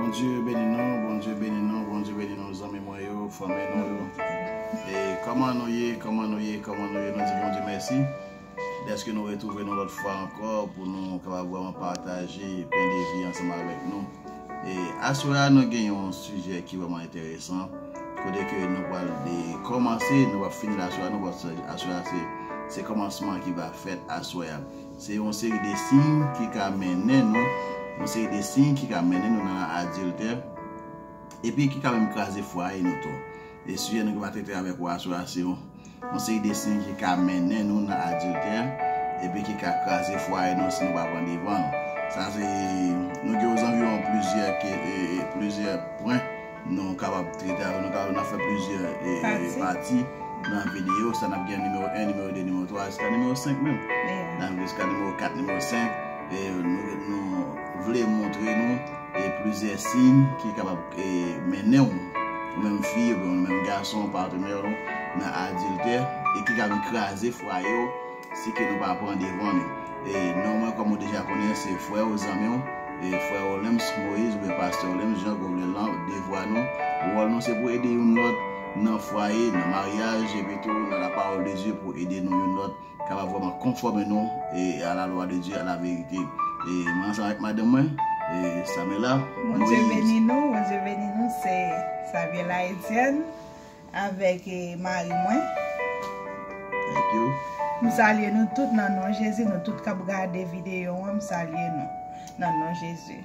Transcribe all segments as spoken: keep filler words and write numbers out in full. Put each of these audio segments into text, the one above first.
Bondye beni nou, Bondye beni nou, Bondye beni nou, zanmi mwen yo, fanmi nou yo. E kòman nou ye, kòman nou ye, kòman nou ye? Nou di Bondye mèsi dèske nou retwouve nou lòt fwa ankò pou nou kapab vrèman pataje pen de vi ansanm avèk nou. E aswè a, nou gen yon sijè ki vrèman enteresan, kote ke nou pral de kòmanse, nou pap fini l aswè a, nou pral, aswè a se, se kòmansman ki va fèt aswè a. Se yon seri de siy ki ka mennen nou, yon seri de siy ki ka mennen nou nan adiltè, epi ki ka menm kraze fwaye nou tou. E sijè nou ki va trete avèk ou aswè a, se yon, yon seri de siy ki ka mennen nou nan adiltè, epi ki ka kraze fwaye nou si nou pa pran devan l. Sa se, nou gen ozanviwon plizyè ke, e, e, plizyè pwen nou kapab trete avè, nou kapab, n ap fè plizyè, e, e, Pati. Pati nan videyo sa. N ap gen nimewo en, nimewo de, nimewo twa, jiska nimewo senk menm. Yeah. N ap jiska nimewo kat, nimewo senk. E nou, nou vle montre nou, e, plizyè siy ki kapab, e, mennen w, ou menm fi oubyen ou menm gason, patnè w, nan adiltè, e ki ka vin kraze fwaye w si ke nou pa pran devan li. E non mwen, kòm ou deja konnen, se frè ou, zanmi w, e frè Olems Moïse oubyen pastè Olems Jean, ke w vle l lan, devwa nou, wòl nou se pou ede youn lòt nan fwaye, nan maryaj, epi tou nan la parole de Dieu pou ede nou youn lòt kapab vrèman konfòme nou, e, à la loi de Dieu, à la vérité. E mwen ansanm avèk madanm mwen, e, Samela Bondye Moïse. Beni nou, Bondye beni nou, se Samuela Etienne avèk, e, mari mwen. Thank you. M salye nou tout nan non Jezi, nou tout k ap gade videyo an, m salye nou nan non Jezi.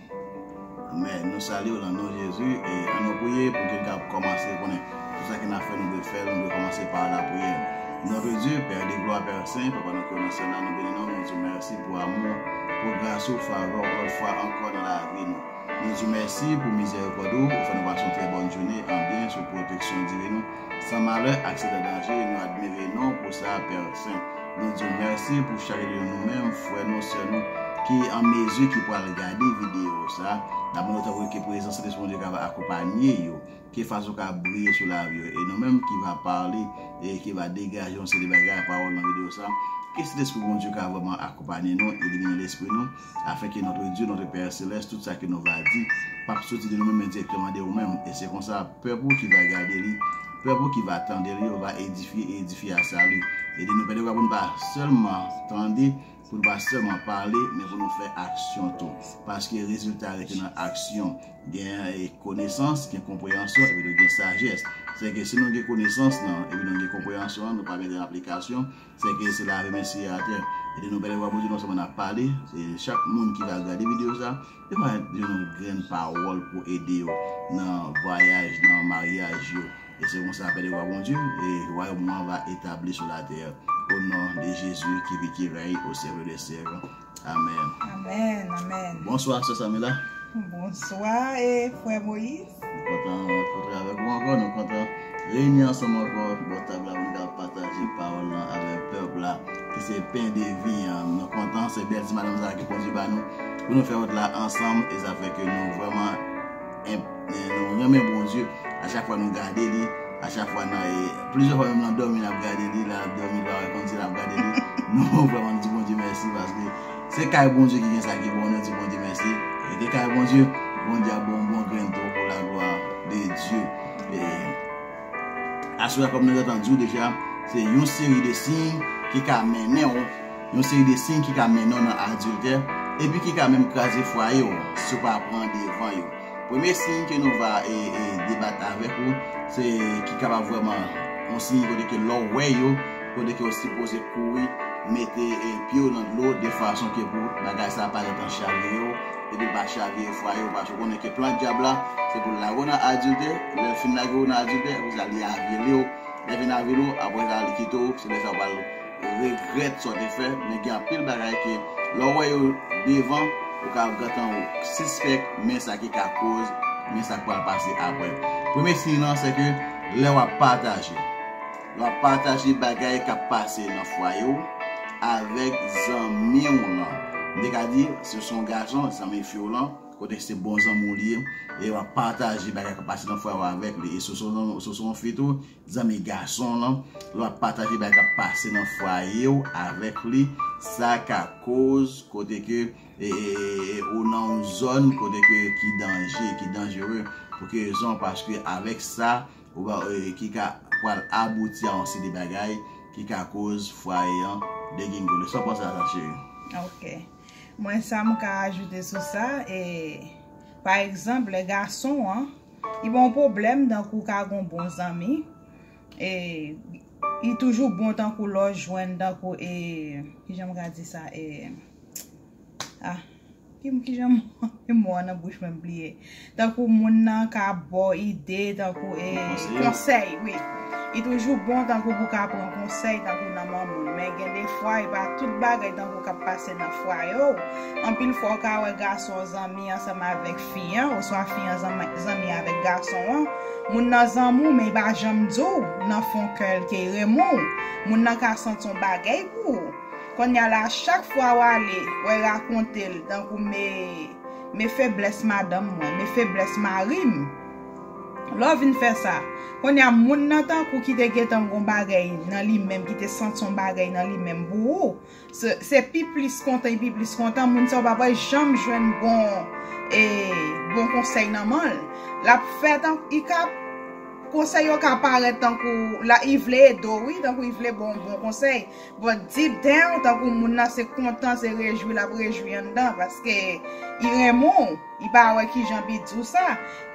Amèn. Nou salye w nan non Jezi, e ann nou priye pou ke n kapab kòmanse konnen tout sa ke n ap fè, nou dwe fè l, nou dwe kòmanse pa lapriyè. Notre Dieu, Père de gloire, Père Saint, Papa nou ki nan syèl la, nou beni non, nou di w mèsi pou amou, pou gras ou, favè w, lòt fwa ankò nan lavi nou. Nou di w mèsi pou mizèrikòd ou, ou fè nou pase yon trè bòn jounen an byen sou pwoteksyon diven ou. San malè, aksidan, danje, nou admire non pou sa, Pè Sen. Nou di w mèsi pou chak de nou menm, frè nou, sè nou, ki an mezi, ki pral gade videyo sa. N ap mande tanpri ke prezans Sentespri Bondye ka akonpanye yo, ke fas ou ka briye sou lavi yo. E nou menm ki va pale, e ki va degaje yon seri de bagay, pawòl nan videyo sa, ke Sentespri Bondye ka vrèman akonpanye nou, ilimine lespri nou, afin que notre Dieu, notre Père Céleste, tout sa ke nou va di, p ap soti de nou menm, men dirèkteman de ou menm. E se konsa, pèp ou ki va gade li, pèp ou ki va tande li, yo va edifye e edifye a sali. Ede nou, Pè de glwa, pou nou pa sèlman tande, pou nou pa sèlman pale, men pou nou fè aksyon tou. Paske rezilta rete nan aksyon. Gen, e, konesans, gen konpreyansyon, epi tou gen sajès. Sèke si nou gen konesans lan, epi nou gen konpreyansyon an, nou pa mete l an aplikasyon, sèke se lave men siye atè. Ede nou, Pè de glwa, Bondye, non sèlman n ap pale, se chak moun ki va gade videyo sa, yo va jwenn yon grenn pawòl pou ede yo nan vwayaj, nan maryaj yo. E se konsa, Pè de glwa, Bondye, e wayòm ou an va etabli sou latè. Au nom de Jésus qui vit, qui règne au siècle des siècles. Amèn. Amèn, amèn. Bonswa, sè Samila. Bonswa, e frè Moyiz. Nou kontan rankontre avèk ou ankò, nou kontan reyini ansanm ankò bò tab la pou nou ka pataje pawòl lan avèk pèp la, ki se pen de vi an. Nou kontan, se bèl ti madanm sa ki kondui ba nou, pou nou fè wout la ansanm, e sa fè ke nou vrèman enp-, nou renmen Bondye. A chak fwa nou gade li, a chak fwa nan, e, plizyè fwa menm nan dòmi n ap gade li, lè l ap dòmi, lè w konn si l ap gade li. Nou vrèman di Bondye mèsi, paske se kay Bondye ki gen sa ki bon, nou di Bondye mèsi. Rete kay Bondye, Bondye ap ba w bon grenn tou pour la gloire de Dieu. E aswè a, kòm nou gentan di w deja, se yon seri de siy ki ka mennen w, yon seri de siy ki ka mennen w nan adiltè, epi ki ka menm kraze fwaye w, si w pa pran devan yo. Premye siy ke nou va, e, e, debat avèk ou, se ki kapab vrèman yon siy kote ke lè w wè yo, kote ke w sipoze kouri, mete, e, pye w nan dlo, de fason ke pou bagay sa pa gentan chavire w, epi l pa chavire fwaye w, paske w konnen ke plan dyab la, se pou l lage w nan adiltè, lè l fin lage w nan adiltè, apre sa, li avili w, lè l fin avili w, apre sa, li kite w, se lè sa w pral regrèt sa w te fè, men gen anpil bagay ke lè w wè yo devan, ou ka gentan sispèk, men sa ki ka koz, men sa k pral pase apre. Premye siy lan, se ke lè w ap pataje, lè w ap pataje bagay k ap pase nan fwaye w avèk zanmi w lan. M te ka di, si w se yon gason, zanmi fi w lan, kote se bon zanmi w li ye, e w ap pataje bagay k ap pase nan fwaye w avèk li. E si w se yon, si w se yon fi tou, zanmi gason w lan, lè w ap pataje bagay k ap pase nan fwaye w avèk li, sa ka koz kote ke e, e, e, ou nan yon zòn kote ke ki danje, ki danjere. Pou ki rezon? Paske avèk sa, ou va, e, ki ka pral abouti a yon seri de bagay ki ka koz fwaye an degingole. Sa w panse a sa, cheri? Ok. Mwen, sa m ka ajoute sou sa, e, pa egzanp, lè gason an, li gen yon pwoblèm, tankou ka gen yon bon zanmi, e, li toujou bon tankou lè w jwenn, tankou, e, kijan m ka di sa, e, ah, ki, kijan mo an nan bouch mwen bliye. Tankou moun nan ka ba w ide, tankou, e, konsèy, wi. Li toujou bon tankou pou ka pran konsèy, tankou nan men moun. Men gen de fwa, e pa tout bagay tankou k ap pase nan fwaye w. Anpil fwa, w ka wè gason zanmi ansanm avèk fi an, oswa fi an zanmi, zanmi avèk gason an. Moun nan zanmi w, men li pa janm di w nan fon kè l ke li renmen w. Moun nan ka santi yon bagay pou ou. Kounye a la, chak fwa w ale, w al rakonte l, tankou me, me feblès madanm mwen, me feblès mari m. Lè w vin fè sa, kounye a, moun nan tankou ki te gentan gen yon bagay nan li menm, ki te santi yon bagay nan li menm pou ou, se, se pi plis kontan, pi plis kontan, moun sa yo pa pral janm jwenn bon, e, bon konsèy nan men l. L ap fè tan, li ka, konsèy yo ka parèt tankou, la, li vle ede w, wi, tankou li vle ba w bon konsèy. But deep down, tankou moun nan se kontan, se rejwi, l ap rejwi anndan, paske li renmen w, li pa wè kijan pou l di w sa.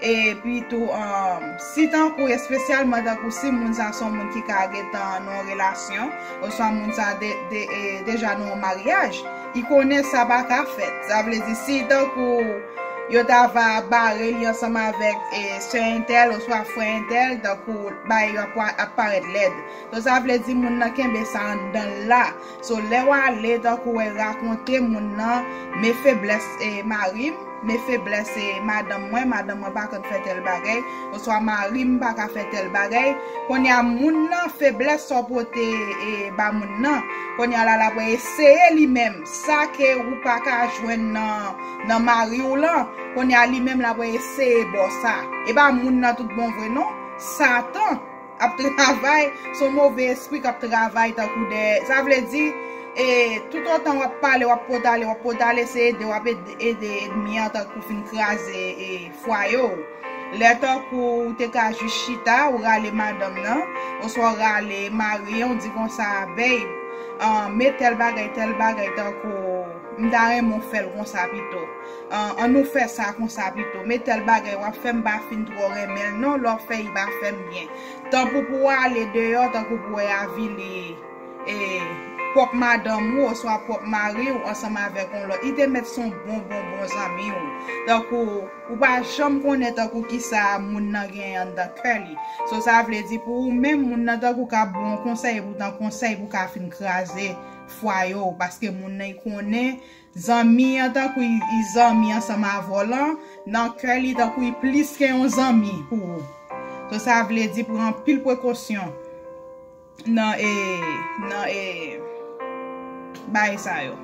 Epi tou, um, si tankou, espesyalman tankou si moun sa se yon moun ki ka gentan nan yon relasyon, oswa moun sa de, de, e, deja nan yon maryaj, li konnen sa pa ka fèt. Sa vle di, si tankou yo ta va bare li ansanm avèk, e, sè entèl oswa frè entèl, tankou bagay yo ap, ap parèt lèd. So, sa vle di moun nan kenbe sa anndan l la. So, lè w ale, tankou w rakonte moun nan, me feblès, e, mari m, me feblès, e, madanm mwen, madanm mwen pa konn fè tèl bagay, oswa mari m pa ka fè tèl bagay. Kounye a, moun nan, feblès sa w pote, e, ba moun nan, kounye a la, l ap eseye li menm, sa ke ou pa ka jwenn nan, nan mari w lan, kounye a, li menm, l ap eseye ba w sa. E pa moun nan tout bon vre, non. Satan ap travay, se yon move espri k ap travay tankou dèyè. Sa vle di, e, toutotan w ap pale, w ap potale, w ap potale, se ede w ap ede, ede ènmi an tankou fin kraze, e, fwaye w. Lè tankou ou te ka jis chita, ou rale madanm nan, oswa w rale mari an, ou di konsa, babe, ah, me tèl bagay, tèl bagay, tankou m ta renmen w fè l konsa pito. Ah, ann nou fè sa konsa pito. Me tèl bagay w ap fè, m pa fin twò renmen l non, lè w fè, li pa fè m byen. Tankou pou w ale deyò, tankou pou w avili, e, pwòp madanm ou oswa pwòp mari w ansanm avèk yon lòt. Li te mèt se yon bon, bon, bon zanmi w. Tankou, ou pa janm konnen tankou kisa moun nan genyen anndan kè li. So, sa vle di pou ou menm, moun nan tankou ka ba w yon konsèy, epoutan konsèy pou ka fin kraze fwaye w, paske moun nan, li konnen zanmi an tankou li, li zanmi ansanm avè w lan, nan kè li tankou li plis ke yon zanmi pou ou. So, sa vle di pran anpil prekosyon nan, e, nan, e, bagay sa yo.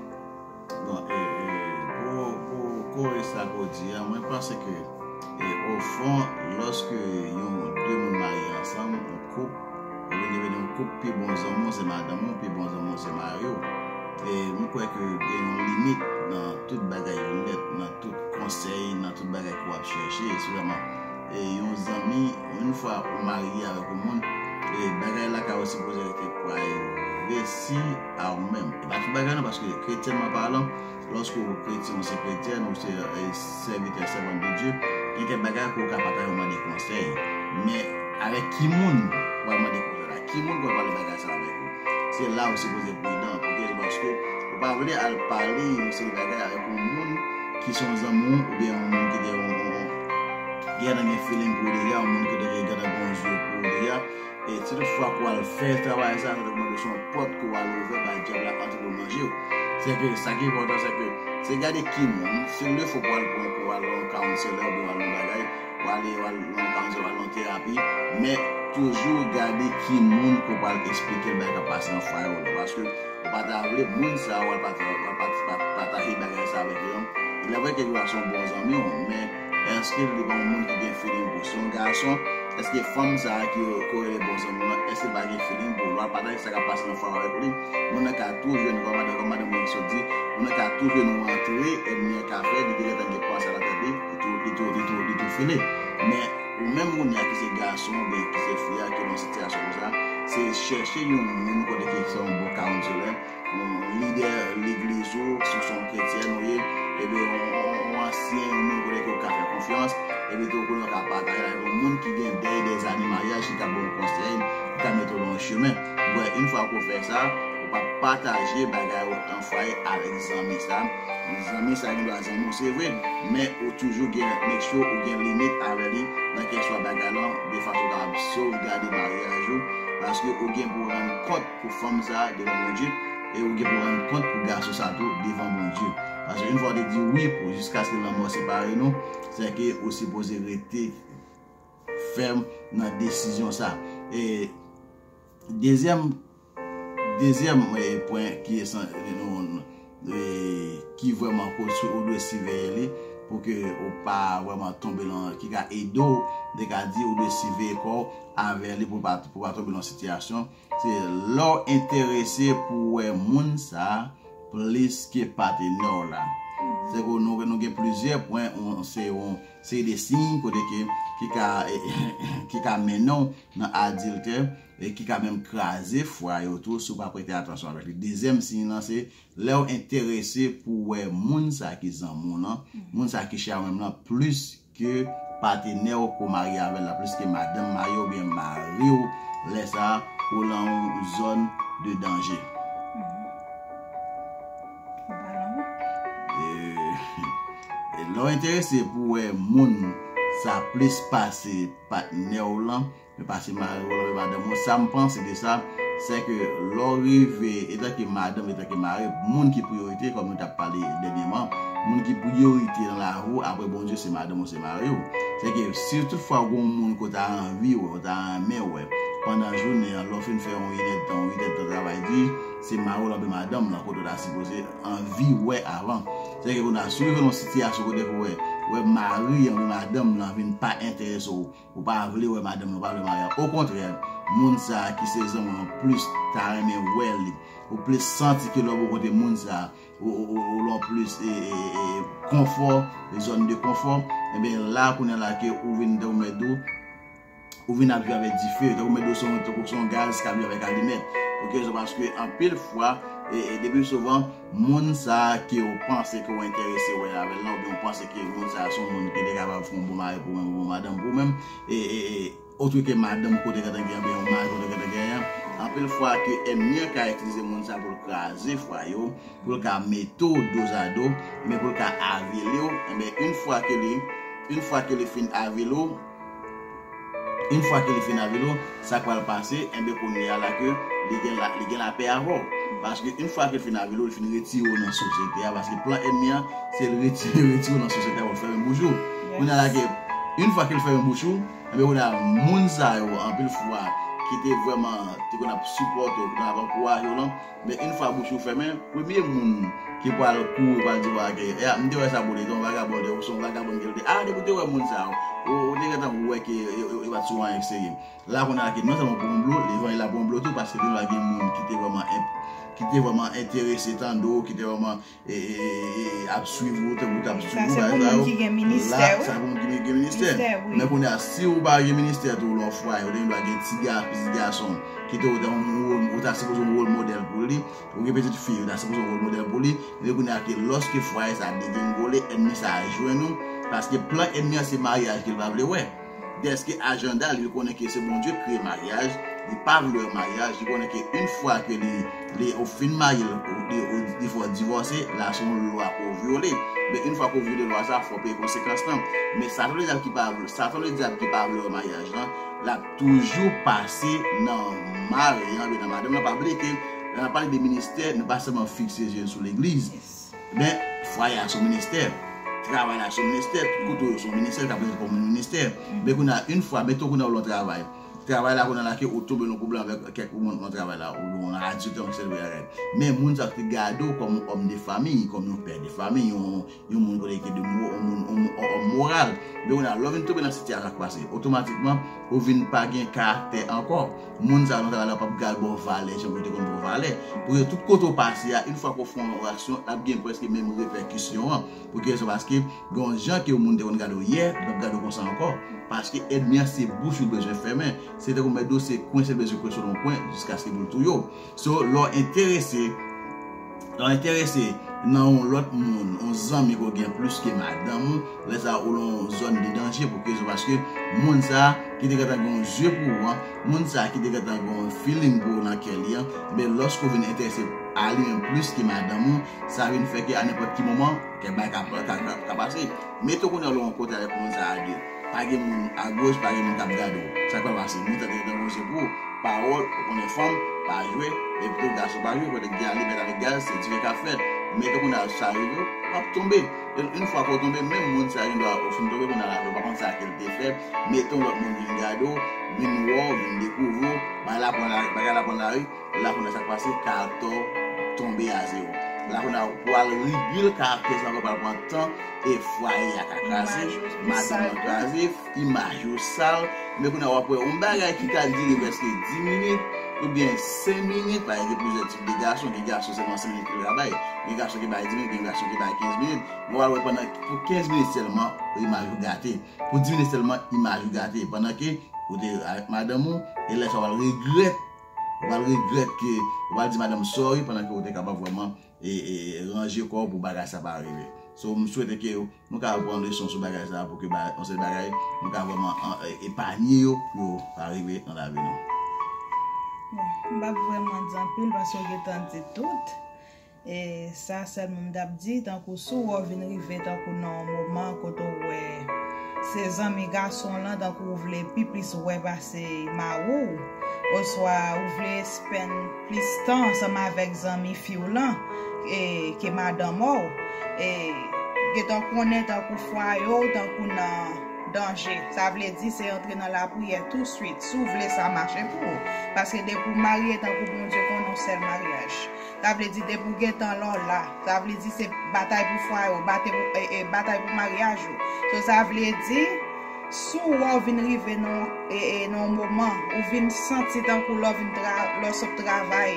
Bon, e, e, pou, pou kore sa ke w di a, mwen panse ke, e, ofon, lòske yon, de moun marye ansanm, yon koup, ou vin deveni yon koup, pi bon zanmi w se madanm ou, pi bon zanmi w se mari w. E m kwè ke gen yon limit nan tout bagay yo nèt, nan tout konsèy, nan tout bagay ke w ap chèche, espesyalman, e, yon zanmi, yon fwa ou marye avèk yon moun, e, bagay la ka sipoze rete privacy a ou menm. E pa tout bagay non, paske kretyènman palan, lòske ou kretyen, ou se kretyèn, ou se, e, sèvitè, sèvant de Dye, gen kèk bagay ke ou ka pataje, ou mande konsèy. Men, avèk ki moun ou al mande konsèy la? Ki moun ke w al pale bagay sa avèk ou? Se la ou sipoze pridan. Poukisa? Paske ou pa vle al pale yon seri bagay avèk yon moun ki se yon zanmi w, oubyen yon moun ki gen yon, yon, yon, ki gentan gen feeling pou ou deja, yon moun ki te gentan gen yon zye pou ou deja. E si tout fwa ke w al fè travay sa, sa te mande se yon pòt ke w al ouvè bay dyab la antre pou l manje w. Se ke sa ki enpòtan, se ke se gade ki moun, si le fo pou w al pran, pou w al yon counselor, oubyen w al yon bagay, w ale, w al nan yon counselor, w al nan terapi, men toujou gade ki moun ke w pral eksplike l bagay k ap pase nan fwaye w la. Paske ou pa ta vle moun sa a, w al pata-, w al pata-, pa-, pataje bagay sa avèk yo. Lè vre ke li pa se yon bon zanmi w, men èske li pa yon moun ki gen feeling pou ou? Se yon gason, Èske fanm sa a ki yo, ki yo rele bon zanmi w lan, èske l pa gen feeling pou ou? Lè w ap pataje sa k ap pase nan fwaye w avèk li, moun nan ka tou jwenn, kòm madan, kòm madanm mwen ki sot di, moun nan ka tou jwenn ou antre, ènmi an ka fè, li te gentan gen panse nan tèt li, li tou, li tou, li tou, li tou file. Men, ou menm kounye a ki se gason oubyen ki se fi a, ki nan sitiyasyon konsa, se chèche yon moun kote ki se yon bon counselor, yon lidè legliz ou, si w se yon kretyèn ou ye, ebyen, yon, yon, yon ansyen, yon moun kote ke w ka fè konfyans, ebyen, tou konnen w ka pataje avèk yon moun ki gen dèy dèzane maryaj, ki ka ba w konsèy, ki ka mete w nan yon chemen. Bon, yon fwa ke w fè sa, ou pa pataje bagay ou nan fwaye avèk zanmi sa. Zanmi sa gen dwa zanmi w, se vre, men ou toujou gen, make sure ou gen limit avè li nan kèlkeswa bagay lan, de fason ou kapab sovgade maryaj ou, paske ou gen pou rann kont pou fanm sa devan Bondye, e ou gen pou rann kont pou gason sa tou devan Bondye. Paske yon fwa w te di wi pou jiskaske lanmò separe nou, se ke ou sipoze rete fèm nan desizyon sa. E dezyèm, dezyèm, e, pwen ki esan-, nou, e, ki vrèman kou sou ou dwe siveye li pou ke ou pa vrèman tonbe lan, ki ka ede w, de ka di ou dwe siveye kò w avè li pou pa, pou pa tonbe lan sitiyasyon. Se lè w enterese pou wè moun sa plis ke patenè w la. Se ke nou, nou gen plizyè pwen, on, se yon seri de siy kote ke, ki ka, ki ka mennen w nan adiltè e ki ka menm kraze fwaye w tou si w pa prete atansyon avèk li. Dezyèm siy lan se lè w enterese pou wè moun sa ki zanmi w lan, moun sa ki chè a w menm lan, plis ke patenè w ke w marye avè l la, plis ke madanm marye w oubyen mari w, lè sa a, ou lan yon zòn de danje. E, e lè w enterese pou wè moun sa plis pase patnè w lan, men pase mari w lan, men madanm ou, sa m panse de sa, se ke lè w rive, etanke madanm, etanke mari, moun ki priyorite, kòm nou t ap pale dènyèman, moun ki priyorite nan lavi w, apre Bondye, se madanm ou, se mari w. Se ke si tout fwa w gen yon moun ke w ta anvi wè, w ta renmen wè, pandan jounen an, lè w fin fè yon inèdtan, yon inèdtan travay di, se mari w lan oubyen madanm lan, kote w ta sipoze anvi wè avan. Se ke kounye a, si w rive nan yon sitiyasyon kote ke w wè, wè mari an, oubyen madanm lan vin pa enterese w, ou pa vle wè madanm lan, ou pa vle mari an. Okontrè, moun sa a ki se zanmi w lan plis ta renmen wè li. Ou plis santi ke lè w bò kote moun sa a, ou, ou, ou, ou lan plis, e, e, e, konfò, e zòn de konfò, ebyen la, kounye a la ke ou vin tankou mèt di w, ou vin ap viv avèk dife, tankou mèt di w se yon, tankou se yon gaz k ap viv avèk alimèt. Poukisa? Paske anpil fwa, e, e, depi souvan, moun sa a ke w panse ke w enterese wè avè l lan, oubyen w panse ke moun sa a se yon moun ki te kapab fè yon bon mari pou ou menm, yon bon madanm pou ou menm, e, e, e, otre ke madanm ke w te gentan genyen, oubyen yon mari ke w te gentan genyen, anpil fwa ke ènmi an ka itilize moun sa a pou l kraze fwaye w, pou l ka mete w dozado, men pou l ka avili w, enben, yon fwa ke li, yon fwa ke li fin avili w, yon fwa ke li fin avili w, sa k pral pase, enben, kounye a la ke li gen la, li gen lapè avè w. Paske yon fwa ke li fin avili w, li fin retire w nan sosyete a, paske plan ènmi an, se l retire, retire w nan sosyete a pou l fèmen bouch ou. Kounye a la ke, yon fwa ke l fèmen bouch ou, enben, kounye a, moun sa yo, anpil fwa, ki te vrèman, te konn ap sipòte w, ki konn ap ankouraje w lan, men yon fwa bouch ou fèmen, premye moun ki pral kouri, pral di w, "Ake, e, m te wè sa pou li, se yon vagabon, se yon vagabon ke l te, a, depi w te wè moun sa yo, ou, ou te gentan wè ke yo, yo, yo pa t sou anyen ki serye." La, kounye a la ke non sèlman pran blo, levanjil la pran blo tou, paske kounye a la gen moun ki te vrèman en-, ki te vrèman enterese tande w, ki te vrèman e, e, e, e, ap swiv ou, te, ou t ap swiv ou, bagay sa yo. Sa se pou moun ki gen ministè, wi. Sa pou moun ki gen ministè. Ministè, wi. Men kounye a, si ou pa gen ministè tou, lè w fwaye, ou te gen dwa gen ti ga-, pitit gason, ki te ou ta, ou, ou ta sipoze yon wòl modèl pou li, ou gen pitit fi, ou ta sipoze yon wòl modèl pou li, men kounye a ke lòske fwaye sa ap degringole, ènmi sa a jwenn ou, paske plan ènmi an se maryaj ke l pa vle wè. Dèske ajanda li, li konnen ke se Bondye k kreye maryaj, li pa vle wè maryaj, li konnen ke yon fwa ke li, li, ou fin marye l, ou, li, ou, li fè w divòse, la se yon lwa ke w vyole. Men yon fwa ke w vyole lwa sa, fò w peye konsekans lan. Men Satan ledyab ki pa vle, Satan ledyab ki pa vle wè maryaj lan, l ap toujou pase nan mari an, oubyen nan madanm lan. Pa bliye ke, lè n ap pale de ministè, nou pa sèlman fikse je n sou legliz. Men, fwaye a se yon ministè. Travay la se yon ministè. Tout kote w ye se yon ministè, l ka prezante kòm yon ministè. Men kounye a, yon fwa, meton kounye a w lan travay. Travay la, kounye a la ke ou tonbe nan pwoblèm avèk kèk moun nan travay la, ou yon adiktè, yon seri de bagay. Men moun sa yo te gade w kòm yon òm de famiy, kòm yon pè de famiy, yon, yon moun kote ki de mo-, yon moun, yon, yon òm moral. Men kounye a, lè w vin tonbe nan sitiyasyon sa k pase, otomatikman, ou vin pa gen karaktè ankò. Moun sa yo nan travay la p ap gade ba w valè, jan yo te konn ba w valè. Pou yo, tout kote w pase a, yon fwa ke w fè yon aksyon, l ap gen prèske menm repèkisyon an. Pou ki rezon? Paske gen yon jan ke yon moun te konn gade w yè, li p ap gade w konsa ankò. Paske ènmi an se bouch ou bezwen fèmen. Se tankou m di w, se kwense l bezwen kwense w nan yon kwen jiskaske pou l touye w. So, lè w enterese, lè w enterese nan yon lòt moun, yon zanmi ke w gen plis ke madanm ou, lè sa a ou nan yon zòn de danje pou ki rezon? Paske moun sa a ki te gentan gen yon zye pou ou an, moun sa a ki te gentan gen yon feeling pou ou nan kè li an, men lòske w vin enterese a li menm plis ke madanm ou, sa vin fè ke a nenpòt ki moman, kèk bagay ka, ka, ka, ka pase. Mete w kounye a lè w yon kote avèk moun sa a de. Pa gen moun agoch, pa gen moun k ap gade w. Sa k pral pase? Moun sa te gentan konn se pou pawòl, ou konnen fanm pa jwe, epi tou gason pa jwe, kote k gen alimèt avèk gaz, se dife k ap fèt. Mete w kounye a sa rive w, w ap tonbe. E yon fwa ke w tonbe, menm moun sa a gen dwa ou fin tonbe, kounye a la, ou pa konn sa ke l te fè. Mete yon lòt moun vin gade w, vin wè w, vin dekouvri w, bagay la pran la, bagay la pran lari. La kounye a sa k pase, karaktè w tonbe a zewo. La kounye a pou al redwi l, karaktè sa ankò pral pran tan e fwaye a ka kraze, madanm nan kraze, imaj yo sal. Men kounye a w ap wè yon bagay ki ka dire prèske dis minit oubyen senk minit, paske gen plizyè tip de gason, gen gason sèlman senk minit ke yo ka bay, gen gason ki bay dis minit, gen gason ki bay kenz minit. Men w al wè pandan pou kenz minit sèlman, imaj ou gate. Pou dis minit sèlman, imaj ou gate. Pandan ke ou te avèk madanm ou, e lè sa w al regrèt, ou al regrèt ke ou al di madanm sorry pandan ke ou te kapab vrèman e, e, e ranje kò w pou bagay sa pa rive. So, m swete ke nou ka pran leson sou bagay sa pou ke ba, yon seri bagay, nou ka vrèman an, e, epanye yo pou yo pa rive nan lavi nou. Bon, m p ap vrèman di anpil paske w gentan di tout. E sa sèlman m t ap di, tankou si w wè w vin rive tankou nan yon moman kote w wè se zanmi gason w lan, tankou w vle pi plis wè pase mari w, oswa w vle spend plis tan ansanm avèk zanmi fi w lan, e, ke madanm w, e, gentan konnen tankou fwaye w tankou nan danje. Sa vle di se antre nan lapriyè touswit, si w vle sa mache pou ou. Paske depi w marye, tankou Bondye konnen yon sèl maryaj. Sa vle di depi w gentan la w la. Sa vle di se batay pou fwaye w, batay pou, e, e, batay pou maryaj ou. So, sa vle di, si w wè w vin rive nan, e, e, nan yon moman, ou vin santi tankou lè w vin tra, lè w sot travay,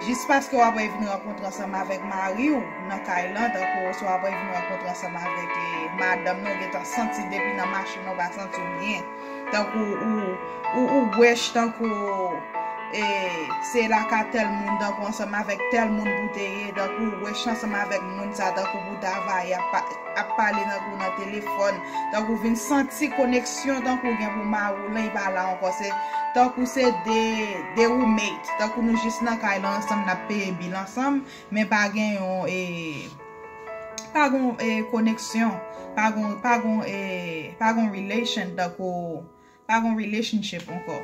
jis paske w ap vin rankontre ansanm avèk mari w nan kay lan, tankou oswa w ap vin rankontre ansanm avèk, e, madanm nan, w gentan santi depi nan machin nan, w pa santi w byen. Tankou ou, ou, ou wèch, tankou, e, se lakay tèl moun, tankou ansanm avèk tèl moun pou te ye, tankou ou wèch ansanm avèk moun sa, tankou pou travay, ap pa, ap pale tankou nan telefòn, tankou vin santi koneksyon, tankou gen pou mari w lan, li pa la ankò, se tankou se de, de roommate, tankou nou jis nan kay lan ansanm, n ap peye bil ansanm, men pa gen yon, e, pa gen, e, koneksyon, pa gen, pa gen, e, pa gen relation, tankou, pa gen relationship ankò.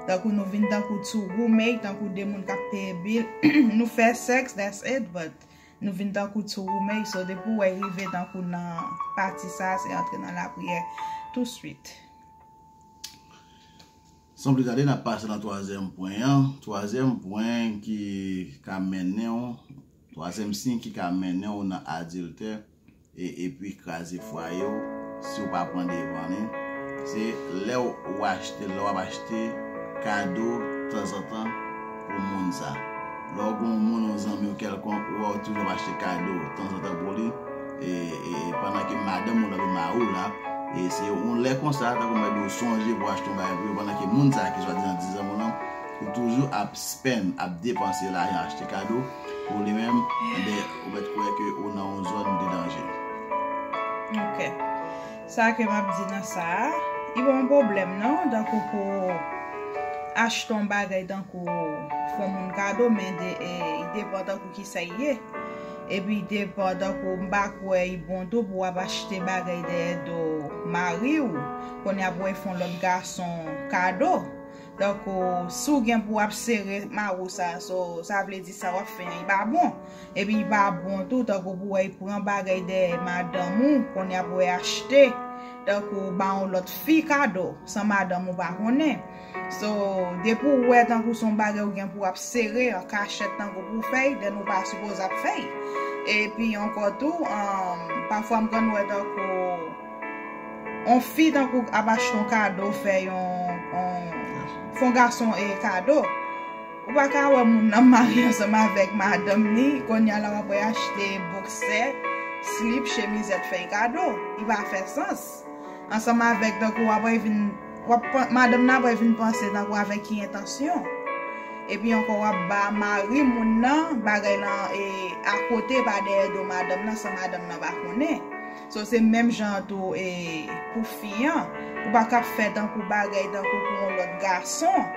Tankou nou vin tankou two roommate, tankou de moun k ap peye bil, nou fè sèks, that's it, but nou vin tankou two roommate, so depi w wè rive tankou nan pati sa, se antre nan lapriyè touswit. San pli tade, n ap pase nan twazyèm pwen an. Twazyèm pwen ki ka mennen w, twazyèm siy ki ka mennen w nan adiltè, e, epi kraze fwaye w, si w pa pran devan li, se lè w achte, lè w ap achte kado tanzantan pou moun sa. Lè w gen yon moun, yon zanmi w kèlkonk, ou wè w toujou ap achte kado tanzantan pou li, e, e, e pandan ke madanm ou la oubyen mari w la, e se yon lè konsa, tankou m di w sonje pou w achte yon bagay pou yo, pandan ke moun sa ki swadizan di zanmi w lan, ou toujou ap spend, ap depanse lajan achte kado pou li menm, enben, ou mèt kwè ke ou nan yon zòn de danje. Ok. Sa ke m ap di nan sa a, li pa yon pwoblèm non, tankou pou achte yon bagay tankou fè yon moun kado, men de, e, li depann tankou kisa l ye. Epi depann tankou m pa kwè li bon tou pou w ap achte bagay dèyè do mari w, kounye a pou w fè yon lòt gason kado. Tankou si w gen pou w ap sere mari w sa, so, sa vle di sa w ap fè an, li pa bon. Epi li pa bon tou, tankou pou w wè l pran bagay dèyè madanm ou, kounye a pou w achte, tankou ba yon lòt fi kado, san madanm ou pa konnen. So, depi w wè tankou se yon bagay ou gen pou w ap sere an kachèt tankou pou w fè l, then ou pa sipoze ap fè l. Epi ankò tou, um, pafwa m konn wè tankou on fi tankou ap achte yon kado, fè yon, yon, fè yon gason e kado. Ou pa ka wè moun nan marye ansanm avèk madanm ni, kounye a la w ap wè achte boksè, slip, chemizèt, fè kado. Li pa fè sans. Ansanm avèk tankou w ap wè vin, w ap pan- madanm nan ap wè vin panse tankou avèk ki entansyon. Epi ankò w ap ba mari moun nan bagay lan e akote pa dèyè do madanm nan san madanm nan pa konnen. So se menm jan an tou e pou fi an. Ou pa ka fè tankou bagay tankou pou yon lòt gason.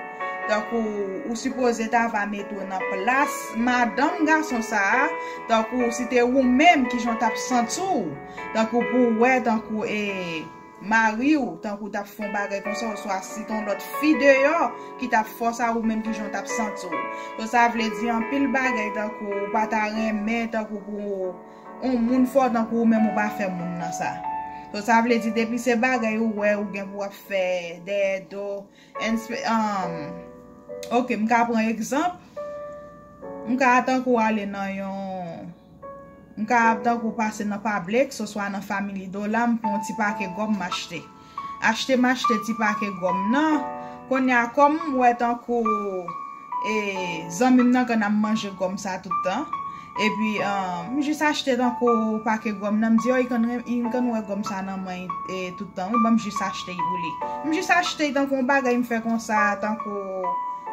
Tankou ou sipoze ta va mete w nan plas madanm gason sa a, tankou si te ou menm kijan w t ap santi w, tankou pou w wè tankou e mari w, tankou t ap fè yon bagay konsa, oswa si t on lòt fi deyò ki t ap fòse a ou menm kijan w t ap santi w. So sa vle di anpil bagay tankou ou pa ta renmen tankou pou on moun fè w tankou ou menm ou pa fè moun nan sa. So sa vle di depi se bagay ou wè ou gen pou w ap fè dèyè do, enspe- um, ok, m ka pran egzanp, m ka tankou ale nan yon M ka ap tankou pase nan Publix oswa nan Family Dollar, m pran yon ti pake gòm m achte. Achte m achte ti pake gòm nan. Kounye a kòm m wè tankou e zanmi m nan konn ap manje gòm sa tout tan. Epi an, m jis achte tankou pake gòm nan, m di, o, li konn ren- li konn wè gòm sa nan men e tout tan wi, ban m jis achte l pou li. M jis achte l tankou yon bagay m fè konsa, tankou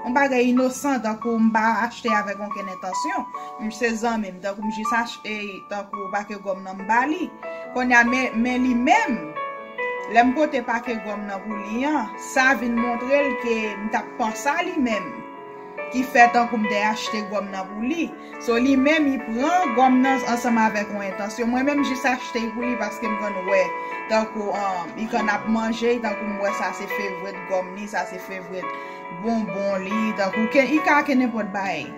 yon bagay inosan, tankou m pa achte avèk okenn entansyon. M se zanmi m, tankou m jis achte, tankou pake gòm nan m ba li. Kounye a, men, men li menm, lè m pote pake gòm nan pou li an, sa vin montre l ke m t ap panse a li menm, ki fè tankou m te achte gòm nan pou li. So, li menm, li pran gòm nan ansanm avèk yon entansyon. Mwen menm, jis achte l pou li paske m konn wè, tankou, um, li konn ap manje, tankou m wè sa se favorite gòm li, sa se favorite bonbon li, tankou ke, li ka ke nenpòt bagay.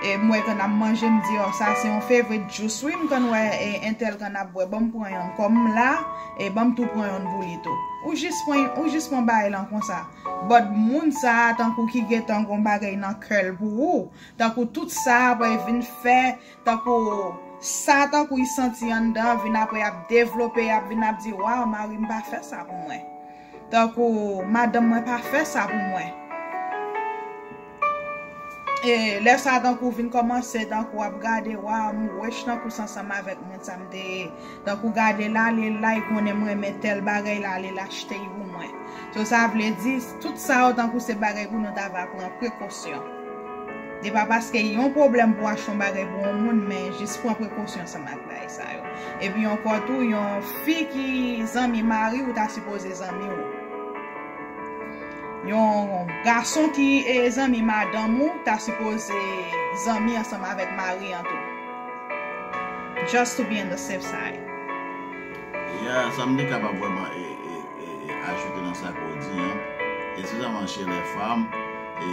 E m wè konn ap manje, m di, o, sa se yon favorite juice, wi, m konn wè e entèl konn ap bwè, ban m pran yonn. Kòm m la, e ban m tou pran yonn pou li tou. Ou jis pran, ou jis pran bagay lan konsa. But moun sa a, tankou ki gentan gon bagay nan kè l pou ou, tankou tout sa apre vin fè, tankou sa, tankou li santi anndan, vin apre ap devlope, ap vin ap di, waw, mari m pa fè sa pou mwen. Tankou madanm mwen pa fè sa pou mwen. E lè sa tankou vin kòmanse, tankou ap gade, waw, m wèch tankou s ansanm avèk moun sa m te ye. Tankou gade l ale, l la, li konnen m renmen tèl bagay, l ale, l achte l pou mwen. So, sa vle di, tout sa yo tankou se bagay pou nou ta va pran prekosyon. Se pa paske yon pwoblèm pou achte yon bagay pou yon moun, men jis pran prekosyon ansanm ak bagay sa yo. Epi ankò tou, yon fi ki zanmi mari w ta sipoze zanmi w. Yon gason ki e zanmi madanm ou ta sipoze zanmi ansanm avèk mari an tou. Just to be on the safe side. Ya, sa m te kapab vrèman e, e, e, e, ajoute nan sa ke w di an. Espesyalman chez les femmes, e,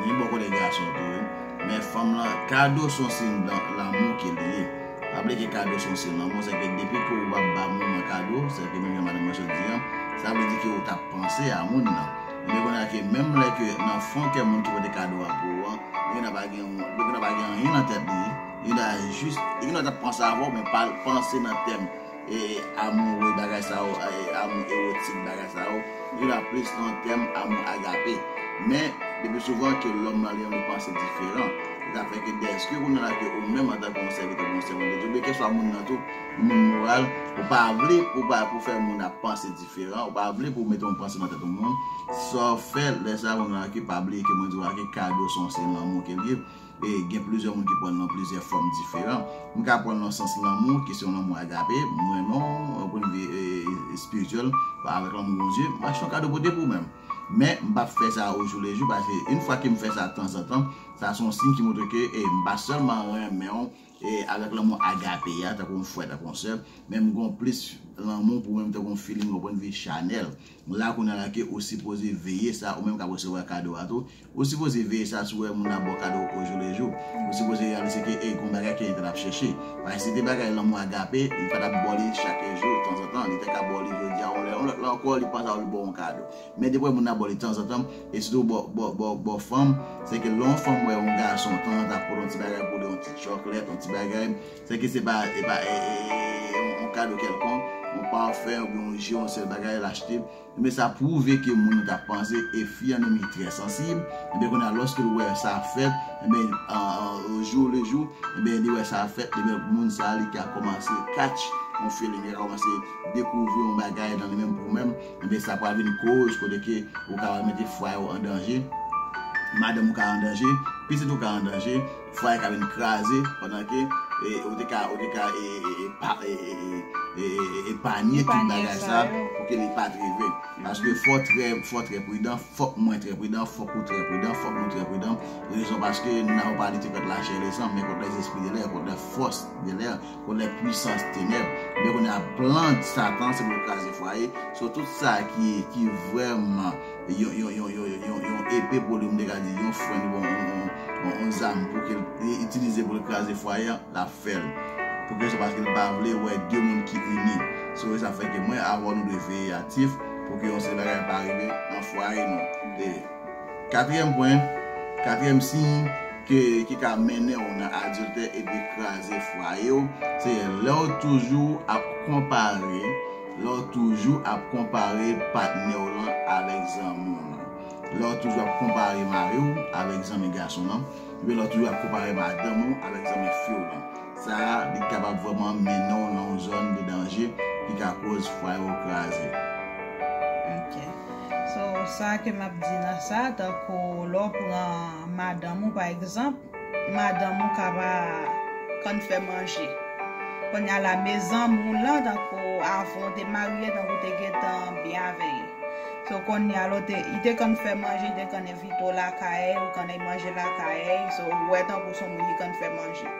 ni bò kote gason tou, wi. Men fanm lan, kado se yon siy dan lanmou ke li ye. Pa bliye ke kado se yon siy lanmou, se ke depi ke ou pa ba moun nan kado, se ke menm jan madanm mwen sot di an, sa vle di ke ou t ap panse a moun nan. Men kounye a ke menm lè ke nan fon kè moun ki pote kado a pou ou an, li gentan pa gen, li gentan pa gen anyen nan tèt li, li gentan jis, li gentan t ap panse avè w, men pa l panse nan tèm e, amoure bagay sa yo, e, amour érotique bagay sa yo, li la plis nan tèm amour agape. Men, depi souvan ke lòm nan li menm li panse diferan. Se sa fè ke dèske kounye a la ke ou menm antanke yon sèvitè, yon sèvant de Dye, oubyen kèlkeswa moun nan tou, yon moun moral, ou pa vle pou, pa, pou fè moun ap panse diferan, ou pa vle pou mete yon panse nan tèt yon moun, sa w fè lè sa kounye a la ke pa bliye ke mwen di w la ke kado se yon siy lanmou ke l ye. E gen plizyè moun ki pran l nan plizyè fòm diferan. M ka pran l nan sans lanmou, ki se yon lanmou agape, mwen non, yon pwennvi e, espirityèl, avèk lanmou Bondye, m achte yon kado pote pou mwen. Men, m p ap fè sa ojou lejou, paske yon fwa ke m fè sa tanzantan, sa se yon siy ki montre ke e, m pa sèlman renmen w e, avèk lanmou agape a, tankou yon frè, tankou yon sè, men m gen plis lanmou pou mwen, m tankou yon feeling, yon pwennvi chanèl. La kounye a la ke ou sipoze veye sa, ou menm k ap resevwa kado a tou, ou sipoze veye sa si w wè moun nan ap ba w kado ojou lejou. Ou sipoze reyalize ke, ey, gon bagay ke entèl ap chèche. Paske si te bagay lanmou agape, li pa t ap ba w li chak jou, tanzantan. Li te ka ba w li jodi a, yon lè, yon lòt lè ankò, li panse a w, li ba w yon kado. Men depi w wè moun nan ba w li tanzantan, e sitou bò, bò, bò, bò fanm, se ke lè yon fanm wè yon gason tanzantan ap pote yon ti bagay pou li, yon ti chòklèt, yon ti bagay, se ke se pa, e pa, e, e, e, yon, yon kado kèlkonk, yon pafè oubyen yon je, yon sèl bagay l achte, ebyen sa pwouve ke moun nan t ap panse, e fi an li menm li trè sansib. Ebyen kounye a lòske l wè sa fèt, ebyen an, an, au jour le jour, ebyen li wè sa fèt, ebyen moun sa li ka kòmanse catch yon feeling, li ka kòmanse dekouvri yon bagay nan li menm pou menm, ebyen sa pral vin koz kote ke ou ka mete fwaye w an danje, madanm ou ka an danje, pitit ou ka an danje, fwaye ka vin kraze pandan ke e, ou te ka, ou te ka e, e, e, pa- e, e, e, e, e, epanye tout Epanye bagay sa sa yo. Pou ke li pa t rive. Paske fò trè, fò trè pridan, fòk mwen trè pridan, fòk ou trè pridan, fòk nou trè pridan. Rezon paske n a pa lite kont lachè lezanm, men kont lèzespri de lè, kont lè fòs de lè, kont lè pwisans tenèb. Men kounye a plan Satan se pou l kraze fwaye. So tout sa ki, ki vrèman yon, yon, yon, yon, yon, yon epe pou li, m te ka di, yon frenn, yon, yon, yon, yon, yon zam pou ke l itilize pou l kraze fwaye an, l ap fè l. Pou ke se paske l pa vle wè de moun ki ini. So, e sa fè ke mwen, avè w, nou dwe veyatif pou ke yon seri bagay pa rive nan fwaye nou. E katriyèm pwen, katriyèm siy ke, ki ka mennen w nan adiltè epi kraze fwaye w, se lè w toujou ap konpare, lè w toujou ap konpare patnè w lan avèk zanmi w lan. Lè w toujou ap konpare mari w avèk zanmi gason lan, oubyen lè w toujou ap konpare madanm ou avèk zanmi fi w lan. Sa a, li kapab vrèman mennen w nan yon zòn de danje ki ka koz fwaye w kraze. Ok. So, sa ke m ap di nan sa, tankou lè w pran madanm ou, pa egzanp, madanm ou ka pa konn fè manje. Kounye a la, mezanmi w lan, tankou avan w te marye, tankou w te gentan byen avè l. So, kounye a la, w te, li te konn fè manje, li te konn envite w lakay, ou konn al manje lakay, so, ou wè tankou se yon moun ki konn fè manje.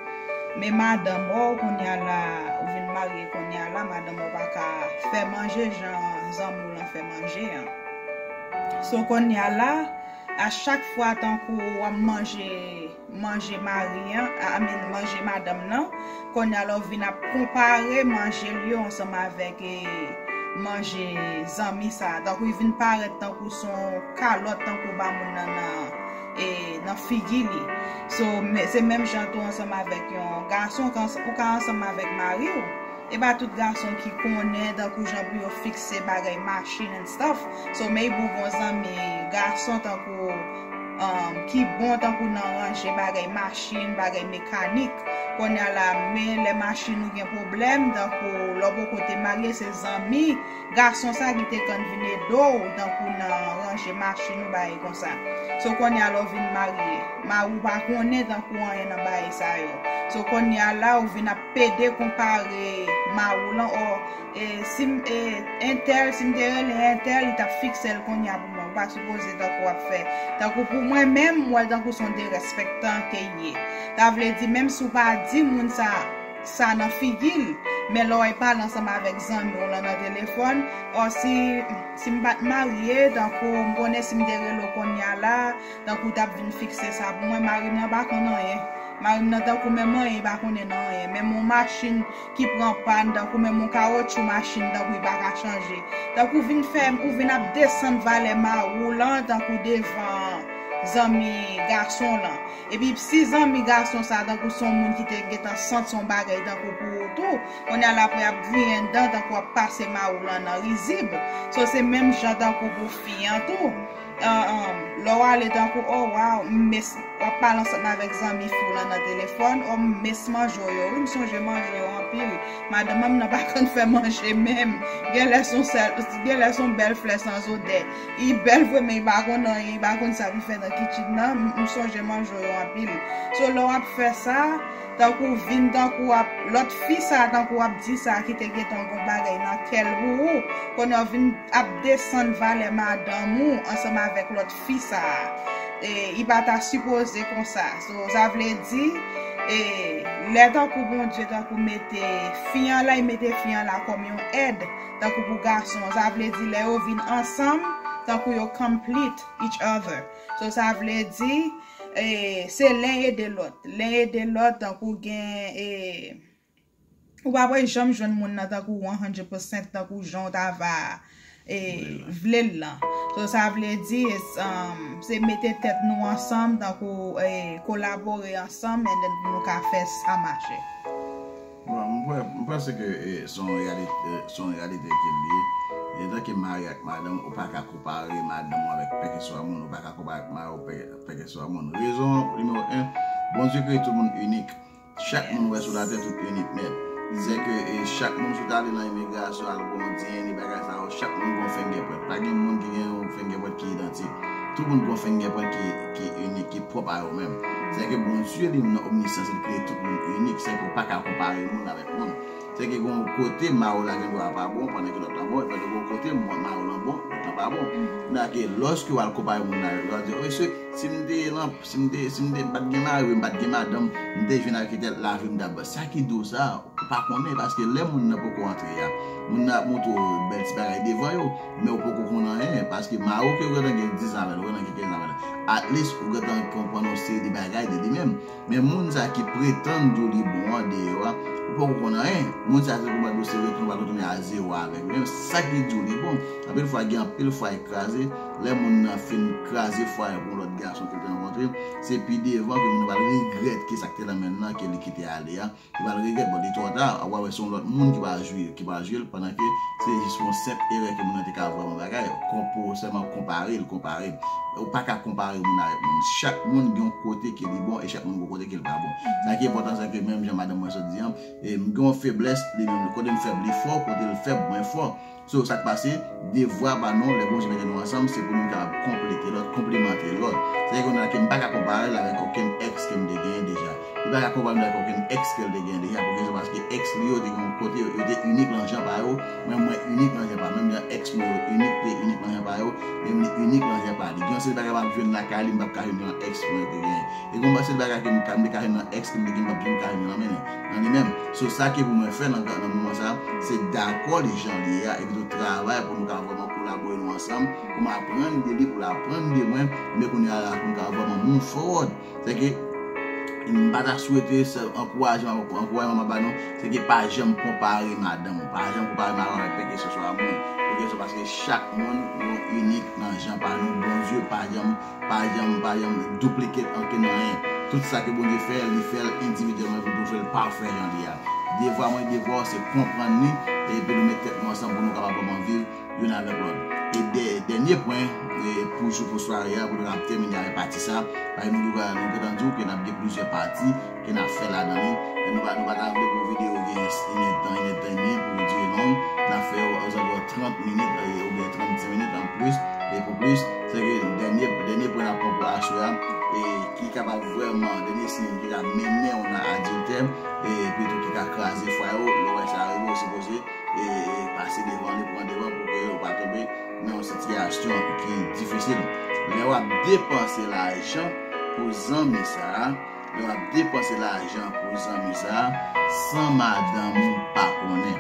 Men madanm ou, kounye a la, ou vin marye kounye a la, madanm ou pa ka fè manje jan zanmi w lan fè manje an. So, kounye a la, a chak fwa tankou w ap manje, manje mari an, I mean, manje madanm nan, kounye a la w vin ap konpare manje l yo ansanm avèk, e, manje zanmi sa. Tankou li vin parèt tankou se yon kalòt, tankou ba moun nan nan, e, nan figi li. So, men, se menm jan tou ansanm avèk yon gason, kan, ou ka ansanm avèk mari w. E pa tout gason ki konnen tankou jan pou yo fikse bagay machin and stuff. So, maybe ou gon zanmi gason tankou, um, ki bon tankou nan ranje bagay machin, bagay mekanik. Kounye a la, men lè machin ou gen pwoblèm, tankou lè w poko te marye, se zanmi gason sa ki te konn vin ede w, tankou nan ranje machin ou bagay konsa. So, kounye a la w vin marye, mari w pa konnen tankou anyen nan bagay sa yo. So, kounye a la w vin ap pede konpare mari w lan, o, e, si m, e, entèl, si m te rele entèl, li t ap fikse l kounye a pou mwen. Ou pa sipoze tankou w ap fè. Tankou pou mwen menm, m wè l tankou se yon derespektan ke l ye. Sa vle di, menm si w pa di moun sa, sa nan figi l, men lè w al pale ansanm avèk zanmi w lan nan telefòn, o si, si m pa t marye, tankou m konnen si m te rele w kounye a la, tankou w t ap vin fikse sa pou mwen, mari m lan pa konn anyen. Mari m nan tankou menm anyen, li pa konnen nan anyen. Menm yon machin ki pran pàn, tankou menm yon kawotchou machin, tankou li pa ka chanje. Tankou w vin fè, ou vin ap desann valè mari w lan, tankou devan zanmi gason w lan. Epi si zanmi gason sa, tankou se yon moun ki te gentan santi yon bagay tankou pou ou tou, kounye a l ap, ap griyen dan, tankou ap pase mari w lan nan rizib. So, se menm jan tankou pou fi an tou. Ah, ah, lè w ale tankou, o, waw, m miss, w ap pale ansanm avèk zanmi fi w lan nan telefòn, o, m miss manje w yo, wi, m sonje manje w yo anpil. Madanm mwen nan pa konn fè manje menm. Genlè se yon sèl, genlè se yon bèl flè san odè. Li bèl vre, men li pa konn anyen, li pa konn sa pou fè nan kitchen nan. M, m sonje manje w yo anpil. So, lè w ap fè sa, tankou w vin, tankou w ap, lòt fi sa, tankou w ap di sa, ki te gentan gon bagay nan kè l pou ou, kounye a w vin ap desann valè madanm ou ansanm avèk lòt fi sa. E, li pa ta sipoze konsa. So, sa vle di, e, lè tankou Bondye tankou mete fi an la, li mete fi an la kòm yon èd, tankou pou gason. Sa vle di, lè yo vin ansanm, tankou yo complete each other. So, sa vle di, e, se len ede lòt. Len ede lòt, tankou gen, e, ou pa pral janm jwenn moun nan tankou one hundred percent, tankou jan w ta va, e, vle l lan. So, sa vle di, it's, um, se mete tèt nou ansanm, tankou, e, kolabore ansanm, and then pou nou ka fè sa mache. Bon, mwen, mwen panse ke eh, se yon realite, eh, se yon realite ke l ye. Etan ke mari ak madanm, ou pa ka konpare madanm ou avèk pèkeswa moun, ou pa ka konpare mari ou pèkeswa moun. Rezon nimewo en, Bondye kreye tout moun inik. Chak moun wè sou latè tout inik nèt. Se ke eh, chak moun sou ta ale nan imigrasyon, al gon D N A, bagay sa yo, chak moun gon fingerprint. Pa gen moun ki gen yon fingerprint ki idantik. Tout moun gon fingerprint ki, ki inik, ki pwòp a yo menm. Se ke Bondye li menm nan omnisans, li kreye tout moun inik. Se ke ou pa ka konpare moun avèk moun. Se ke gon kote mari w la gen dwa pa bon, pandan ke lòt la bon, epi gon kote mari w lan bon, lòt la pa bon. Nan ke lòske w al konpare moun avèk lòt, di, o mesye, si m te lan, si m te, si m te pa t gen mari, m pa t gen madanm, m te jwenn avèk entèl, lavi m t ap bèl. Sa ki di w sa, ou pa konnen, paske lè moun nan poko antre a, moun nan ap montre w bèl ti bagay devan yo, men ou poko konn anyen, paske mari w ke ou gentan gen diz an avè l, ou gentan gen kenz an avè l, at least ou gentan konprann yon seri de bagay de li menm. Men moun sa ki pretann di w li bon an deyò a, ou poko konn anyen. Moun sa se kòman di w se retounen, w pral retounen a zewo avè l. Men sa ki di w li bon. Anpil fwa, gen anpil fwaye k kraze. Lè moun nan fin kraze fwaye pou yon lòt gason ke l te rankontre, se pi devan ke moun nan pral regrèt ke sa k te nan men l lan ke li kite ale a. Li pral regrèt, bon, li twò ta, w a wè se yon lòt moun ki pral jwi, ki pral jwi l, pandan ke se jis yon senp erè ke moun nan te ka vrèman bagay, konpo, sèlman konpare l, konpare l. Ou pa ka konpare moun avèk moun. Chak moun gen yon kote ke li bon e chak moun gen yon kote ke l pa bon. Sa ki enpòtan, se ke menm jan madanm mwen sot di an, e m gen yon feblès, li menm, kote m fèb, li fò, kote l fèb, mwen fò. So, sa k pase, devwa pa nou, lè Bondye mete nou ansanm, se pou nou kapab konplete lòt, konplimante lòt. Sètadi ke nou la ke m pa ka konpare l avèk okenn èks ke m te genyen deja. Li pa ka konpare m avèk okenn èks ke l te genyen deja. Pou rezon paske èks li yo te gen yon kote, yo, yo te inik nan jan pa yo. Mwen, mwen inik nan jan pa m. Menm jan èks mwen yo inik, te inik nan jan pa yo, menm li inik nan jan pa li. Gen yon seri bagay m ap jwenn lakay li, m p ap ka jwenn nan èks mwen yo te genyen. E gen yon seri bagay ke m ka, m te ka jwenn nan èks ke m te gen, m p ap janm ka jwenn nan men, nan li menm. So, sa ke pou mwen fè nan, nan moman sa, se dakò li jan li ye a, epi tou travay pou nou ka vrèman kolabore nou ansanm, pou m aprann de li, pou l aprann de mwen, men kounye a la, pou nou ka vrèman move forward. Se ke, m pa ta swete se ankouraje, ankourajman m ap ba nou, se ke pa janm konpare madanm ou, pa janm konpare madanm avèk pèkeswa moun. Pèkeswa paske chak moun, nou inik nan jan pa nou, Bondye pa janm pa janm, pa janm duplicate ankenn anyen. Tout sa ke Bondye fè, li fè l endividyèlman, epi tou fè l pafè jan li a. Devwa mwen, devwa w, se konprann li, epi nou met tèt nou ansanm pou nou kapab vrèman viv youn avèk lòt. E dè-, dènye pwen, e, pou jou, pou sware a, pou nou kapab tèmine avèk pati sa, paske nou, nou gentan di w ke n ap gen plizyè pati, ke n ap fè ladan li. Men nou pa, nou pa ta vle pou videyo gen inèdtan, inèdtan edmi pou li dire long. N ap fè yo ozantò trant minit, e, oubyen trannsenk minit an plis, e pou plis. Se ke dènye, dènye pwen n ap pran pou aswè a, e ki kapab vrèman, dènye siy ki ka mennen w nan adiltè, e epi tou ki ka kraze fwaye w, lè w wè sa rive, w sipoze, e, e pase devan li, pran devan pou ke w pa tonbe nan yon sitiyasyon ki difisil. Lè w ap depanse lajan pou zanmi sa a, Lè w ap depanse lajan pou zanmi sa a, san madanm ou pa konnen.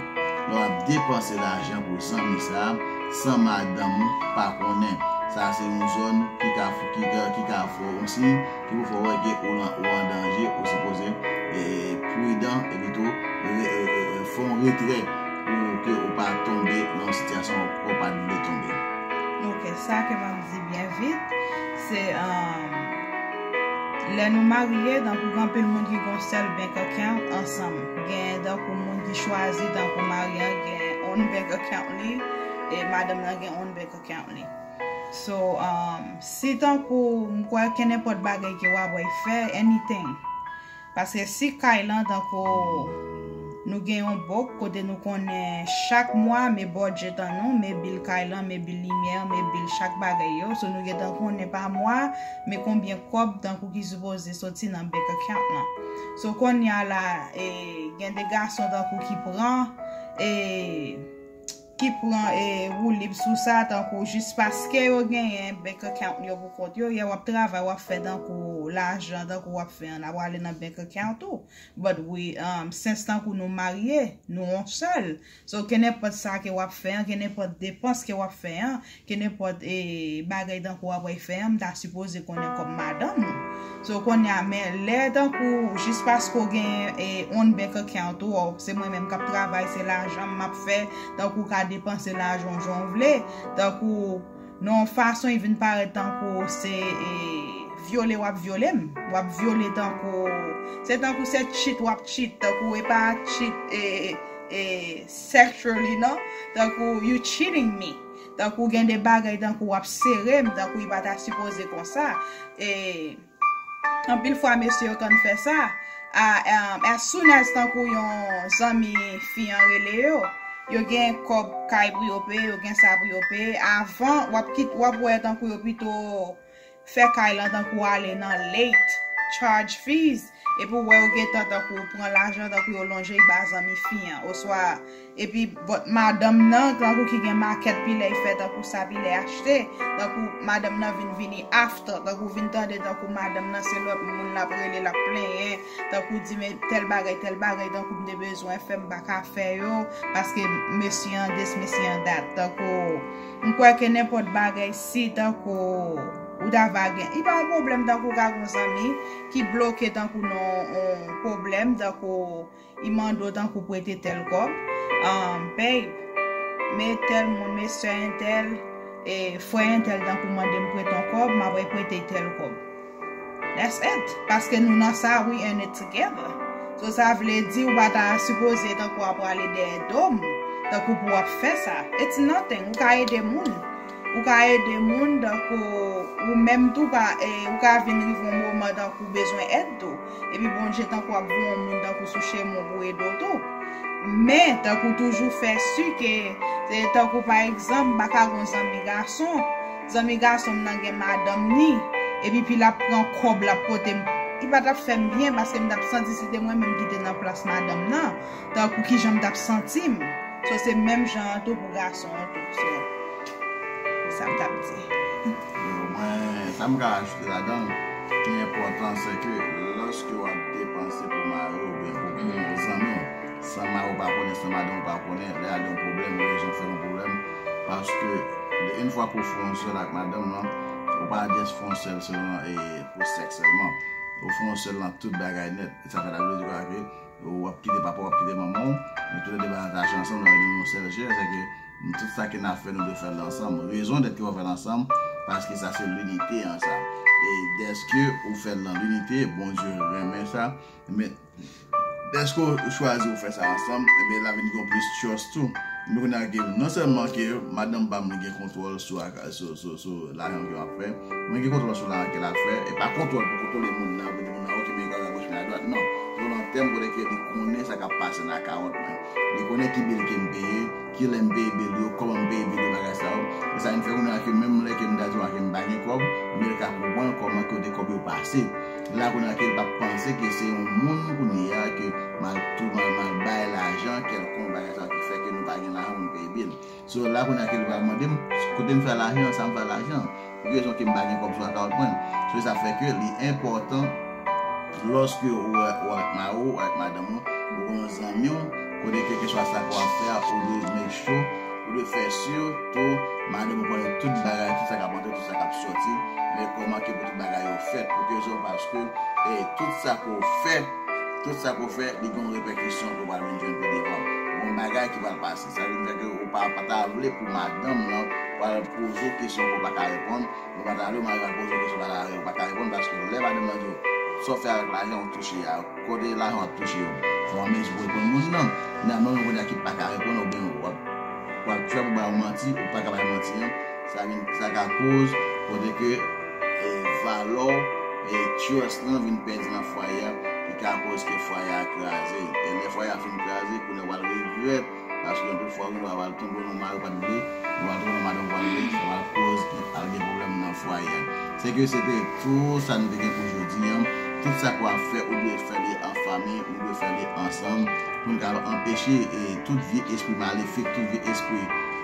Lè w ap depanse lajan pou zanmi sa a, san madanm ou pa konnen. Sa a se yon zòn ki ka, ki ka, ki ka fè w yon siy, ki pou fè w wè ke ou lan, ou an danje, ou sipoze, e, pridan, epi tou, re-, e, e, e, fè yon retrè pou ke ou pa tonbe nan yon sitiyasyon ke w pa t vle tonbe. Ok, sa ke m ap di byen vit, se, um, lè nou marye, tankou gen anpil moun ki gen yon sèl bank account ansanm. Gen tankou moun ki chwazi, tankou mari an gen on bank account li, e madanm nan gen on bank account li. So, um, si tankou, m kwè kenenpòt bagay ke w ap wè fè, anything. Paske si kay lan tankou nou gen yon bòk kote nou konnen chak mwa, men budget an nou, men bil kay lan, men bil limyè, men bil chak bagay yo. So nou gentan konnen pa mwa, men konbyen kòb tankou ki sipoze soti nan bank account lan. So kounye a la, e, gen de gason tankou ki pran, e, ki pran, e, woulib sou sa, tankou jis paske yo genyen bank account yo pou kont yo, yè w ap travay, w ap fè tankou lajan, tankou w ap fè an, ap prale nan bank account ou. But wi, um, since tankou nou marye, nou yon sèl. So, kenenpòt sa ke w ap fè an, kenenpòt depans ke w ap fè an, kenenpòt, e, bagay tankou w ap fè an, m ta sipoze konnen kòm madanm ou. So, kounye a, men lè tankou, jis paske w gen, e, on bank account ou, se mwen menm k ap travay, se lajan m ap fè, tankou w ka depanse lajan w jan w vle, tankou, nan yon fason, li vin parèt tankou se, e, vyole, w ap vyole m. W ap vyole tankou, se tankou se cheat w ap cheat, tankou e pa cheat e, e, sexually non, tankou you cheating me. Tankou gen de bagay tankou w ap sere m, tankou li pa ta sipoze konsa. E anpil fwa mesye yo konn fè sa. A, um, as soon as tankou yon zanmi fi an rele yo, yo gen kòb kay pou yo peye, yo gen sa pou yo peye. Avan, w ap kit, w ap wè tankou yo pito fè kay lan tankou ale nan late, charge fees, epi w wè yo gentan tankou pran lajan tankou yo lonje ba zanmi fi an, oswa epi but madanm nan tankou ki gen makèt pi lè y fè tankou sa pi lè achte, tankou madanm nan vin vini after, tankou vin tande tankou madanm nan se lòt moun l ap rele l ap plenyen, tankou di men tèl bagay tèl bagay tankou m te bezwen fè m pa ka fè yo, paske mesye an this mesye an that, tankou m kwè ke nenpòt bagay si tankou ou ta va gen, li pa yon pwoblèm tankou w ka gen yon zanmi ki bloke tankou nan yon pwoblèm tankou li mande w tankou prete tèl kòb, um, babe, men tèl moun, men sè entèl, e frè entèl tankou mande m prete yon kòb, m ap prete tèl kòb. That's it. Paske nou nan sa, we in it together. So sa vle di ou pa ta sipoze tankou ap prale dèyè do m, tankou pou w ap fè sa. It's nothing. Ou ka ede moun. Ou ka ede moun, tankou ou menm tou pa, e, ou ka vin rive yon moman tankou ou bezwen èd tou. Epi Bondye tankou ap voye yon moun tankou sou chemen w pou ede w tou. Men, tankou toujou fè si ke, se tankou pa egzanp, m pa ka gen yon zanmi gason, zanmi gason m nan gen madanm ni, epi pi l ap pran kòb l ap pote m, li pa t ap fè m byen paske m t ap santi si te mwen menm ki te nan plas madanm nan, tankou kijan m t ap santi m. So se menm jan an tou pou gason an tou. So, sa m t ap di. Yo, mwen, sa m ka ajoute ladan l, ki enpòtan, se ke lòske w ap depanse pou mari w oubyen pou, pou zanmi w, san mari w pa konnen, san madanm w pa konnen, lè a gen yon pwoblèm, rezon fè yon pwoblèm, paske yon fwa ke w fè yon sèl ak madanm nan, ou pa just fè yon sèl selon, e, pou sèks sèlman. Ou fè yon sèl nan tout bagay nèt. E sa fè la vle di ke w ap kite papa w, w ap kite manman w, nou tou lè de pa nan tache ansanm, nou vin yon sèl chè, se ke tout sa ke n ap fè, nou dwe fè l ansanm. Rezon dèt ke w fè l ansanm, paske sa se linite an sa. E dèske ou fè l nan linite, Bondye renmen sa, men dèske ou chwazi ou fè sa ansanm, ebyen l ap vin gen plis trust tou. Men kounye a ke non sèlman ke madanm pa m li gen kontwòl sou, sou, sou, sou lajan ke m ap fè, mwen gen kontwòl sou lajan ke l ap fè, e pa kontwòl pou kontwole moun nan, pou di moun nan, ok, men gaz agoch, men adwat, non. Yon lòt tèm kote ke li konnen sa k ap pase nan kawòt mwen. Li konnen ki bil ke m peye, kilè m peye bil yo, kòman m peye bil yo, bagay sa yo. E sa vin fè kounye a ke menm lè ke m ta di w a ke m pa gen kòb, men l ka konprann kòman kote kòb yo pase. La kounye a ke l p ap panse ke se yon moun kounye a ke m al tou, m al, m al bay lajan kèlkonk bagay sa ki fè ke nou pa gen lajan pou n peye bil. So la kounye a ke l pral mande m, kote m fè lajan, sa m fè lajan. Pou ki rezon ke m pa gen kòb sou akawont mwen. So sa fè ke li enpòtan lòske ou, ou ak mari w, ou ak madanm ou, ou gen yon zanmi w, kote kèlkeswa sa ke w ap fè a, ou dwe make sure, ou dwe fè si tou madanm ou konnen tout bagay, tout sa k ap antre, tout sa k ap sòti, men kòman ke pou tout bagay yo fèt. Pou ki rezon? Paske, e, tout sa ke w fè, tout sa ke w fè, li gen yon repèkisyon ke w pral vin jwenn pi devan. Yon bagay ki pral pase. Sa vin fè ke ou pa, pa ta vle pou madanm nan pral poze w kesyon ke w pa ka reponn. Ou pa ta vle mari w al poze w kesyon w pa ka, w pa ka reponn, paske lè madanm nan di w, sa w fè avèk lajan w touche a, kote lajan w ap touche yo, fò w anmezi pou reponn moun nan. Nan menm kounye a ki pa ka reponn, oubyen w ap, w ap try pou bay yon manti, ou pa ka bay manti an, sa vin, sa ka koz kote ke, e, valè w, e, trust lan vin pèdi nan fwaye a, ki ka koz ke fwaye a kraze. E lè fwaye a fin kraze, kounye a w al regrèt, paske anpil fwa, wi, nou pral tonbe nan mari w pa t vle, nou pral tonbe nan madanm w pa t vle, sa pral koz ke al gen pwoblèm nan fwaye a. Se ke se te tou sa nou te gen pou jodi a. Tout sa ke w ap fè, ou dwe fè li an fanmi, ou dwe fè li ansanm, pou n kapab anpeche, e, tout vye espri malefik, tout vye espri,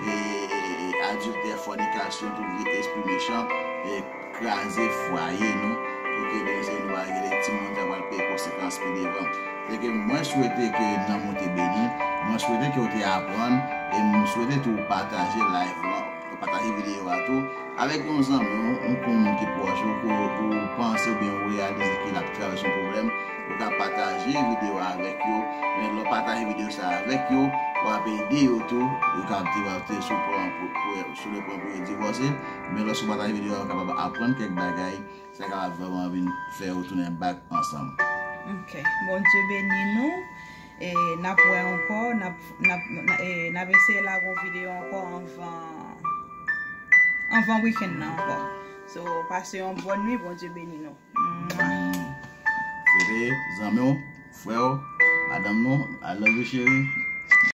e, e, e, adiltè, fònikasyon, tout vye espri mechan, e, kraze fwaye nou, pou ke demen se nou va gen de timoun ki pral peye konsekans pi devan. Se ke mwen swete ke nanm ou te beni, mwen swete ke w te aprann, e m swete tou w pataje live lan, w pataje videyo a tou, avèk yon zanmi w, yon moun ki pwòch ou, ke w panse oubyen w reyalize ke l ap travèse yon pwoblèm, ou ka pataje videyo a avèk yo, men lè w pataje videyo sa a avèk yo, w ap ede yo tou, yo ka te, te sou pwen pou, pou, sou le pwen pou yo divòse. Men lòske w pataje videyo a, w kapab aprann kèk bagay, sa kapab vrèman vin fè yo tounen back ansanm. Ok. Bondye beni nou. E n ap wè ankò, n ap, n ap, n ap, e, n ap eseye lage yon videyo ankò anvan, anvan wikenn nan ankò. So, pase yon bòn nuit, Bondye beni nou. Mwa. Swete zanmi w, frè w, madanm nou, I love you cheri.